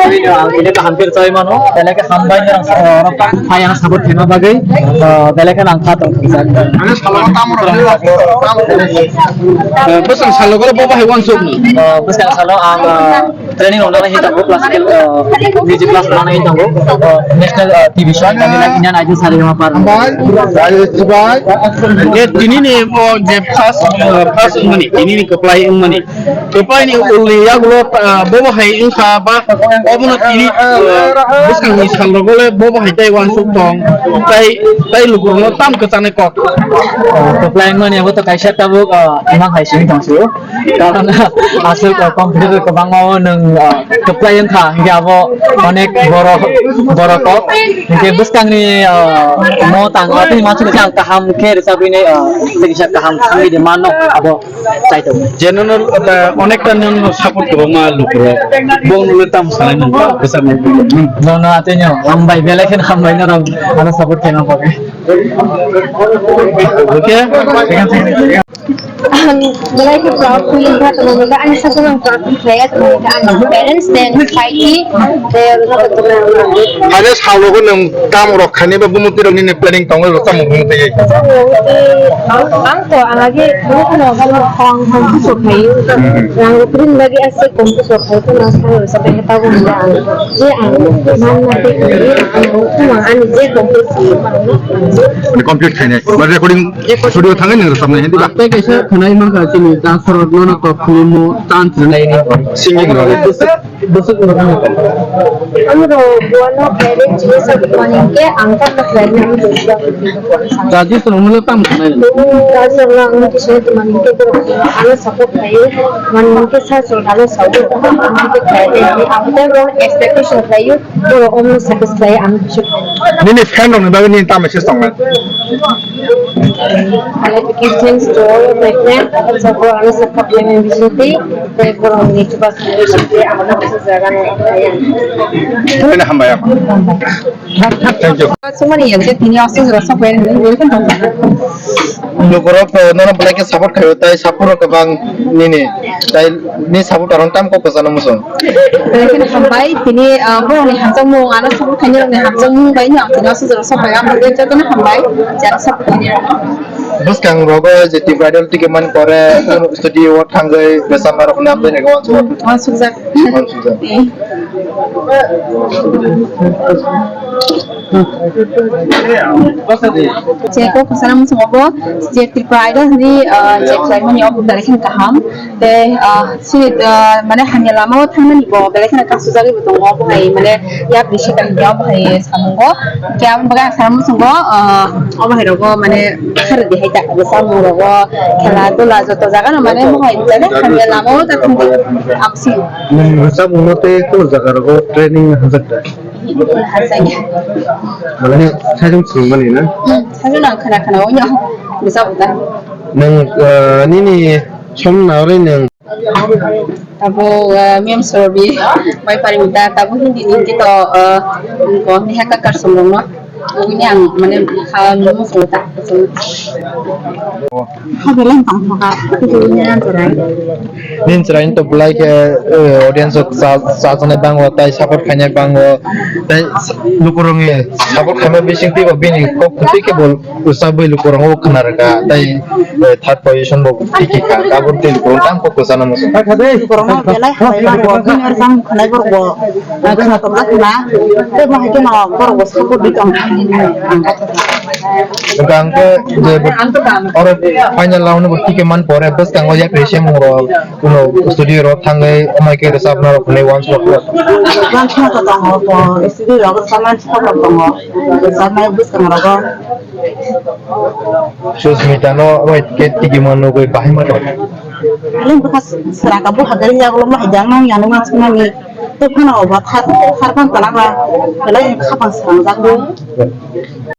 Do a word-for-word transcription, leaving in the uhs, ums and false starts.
Ang tini kaham khe rwchai mano, belai khe hambai norok, ah, norok phai ano support khaima bagwi, ah, belai kheno ang kha tong thungjak. Eh, bwswng salo gore bo bahai uansuk ni? Ah, bwswng salo ang, ah, training rok nana hinwi tongo, classical, ah, music class nana hinwi tongo, ah, national, ah, T V show, Indian Idol Saregama par. Hambai, Rajesh bhai. Eh, tini ni bo je first, ah, first wngmani, tini ni kwplai wngmani. Kwplai ni ulni yagulo, ah, bobo hai wngkha ba obono tini, ah, bwskangni salrogo le bobo hai tai uansuk tong, tai, tai lukurokno tam kwchanai kok. Kwplai wngmani abo to kaisa tabuk, ah, imang hai simi tong sio. Karon aswk, ah, competitor kwbangma o nwng, ah, kwplai wngkha, hinkhe abo onek borok, borok kok. Hinkhe bwskangni, ah, mo tang, ah, tini mansukha ang kaham khe rwchabwi nai, ah, tei kisa kaham thangwi de mano abo. General, uh, onekta nini support kwbangma lukurok. Bo nule tam sanai nang kwcham. Jono atenya hambai, belai khe hambai norok ano support khaina bagwi. Okay. Ang belai khe proud feel wngkha, tamo wngkha ani sajakno ang proud feel khlaiya, tamo wngkha ani parents, then society, then Hane salo ko nwng tam rok khani ba bumung tirok nini planning tongo rok tamo bumung tei. Ang to ang agi bukuno galo khong khong kusuk khayu. Rang rukrin bagi ase kom kusuk khayu, to nang salo sa pen ta bumung ang. Je ang man na te khayu, ang kuma ani je kom kusuk. Complete khainai. Ba recording studio thangai nwng rwchapnai, hindi ba? Tei kaisa khwnai mankha chini Dasorot nono kok khulumo tan chwrwnglaini. Singing rok. Bwswk rok. Ang rok buano khairok chini sa tongmani hwnkhe ang tamo khlainai ang rok. Rajesh rok mano tamo khlainai. Rajesh rok ang kisa tongmani hwnkhe borok ano support khlaio. Mani hwnkhe sa chwng ano saui rok tongmani hwnkhe khlainai. Ang tei borok expectation khlaio. Borok omno success khlai ang kisa. Nini fan rokni bagwi nini tamo message tongnai? I like to give thanks to all of my friends, also for honest support and B J P, tei borokni chubachu B J P ang kisa jaga no khlai ang. Nini hambai ang. Thank you. Sumani yang je tini aswk jora sok bai, welcome. Lukurok, eh, nono belai khe support khaio, tai support rok kwbang nini, tai ni support rok tam kok kwchangma muchung. Belai kheno hambai, tini, ah, borokni hamjakmung, ano support khainai rokni hamjakmung bai no ang tini aswk jora sok bai, ang jotono hambai, jara support khainai rok. Bwskang rogo je Tripura Idol ticket man pore, studio o thangwi bwsa marok nam de ne go. Hmm, wansukjak. Wansukjak. Eh. Je kok kwchangma muchungo bo, je Tripura Idol hwnwi, ah, je khlaimani obo belai kheno kaham. Tei, ah, chini, ah, mane hamya lama o thangnani bo belai kheno kasujagwi bo tongo, obo hai mane yapri swkang hwnwi obo hai samungo. Khe aboni bagwi ang sana muchungo, ah, obo hai rogo mane kharidi hai ta, samung rogo, khela dula joto jaga no mane mohai jani hamya lama o ta thangdi absi. Nwng rwchapmung no tei kunu jaga rogo training hamjak da? Hamjak ya. Mane sajung swrwngmani na? Hmm, sajung nang khana khana o nyo. Rwchapmung ta. Nwng, ah, nini som na ore nwng Tabo, ah, mem sorbi, bai pari mita, tabo hindi ni kito, ah, ko ni haka kar somrong no. Ini ang mane ha mo so ta. Ha beleng tang thoka. Ini ang terai. Nin chwrai to belai khe, eh, audience o cha, cha, chajaknai bango, tai support khainai bango, tai lukurokni support khaima bising twibo bini kok kwtwi khe bo. Usabui lukurok o khna rwkha, tei, eh, third position bo tiki kha, kabur tei lukurok tang kok kwchana muchung. Lukurok no belai hambai ma bo, bini ar jang khwnai borok bo, eh, khna tong jak khna, tei bo hai kheno borok bo support di tong. Hwnkha hwnkhe je bo oro final round bo tiki man pore bwskango yakri se mungrok, kuno studio rok thangwi amai khe rwchapna rok hwnwi uansuk rok. Uansuk rok tongo, bo studio rok rwchapna rok tongo, rwchapnai bwskango rogo. Susmita no bai ke tigi ma nugui bahai ma tong. Ling bwkha sraka bo hagari ya ulo ma hajang nang ya nang ma sumani. Te phano obo thar thar pan tana ba. Belai khapang srang jak bo.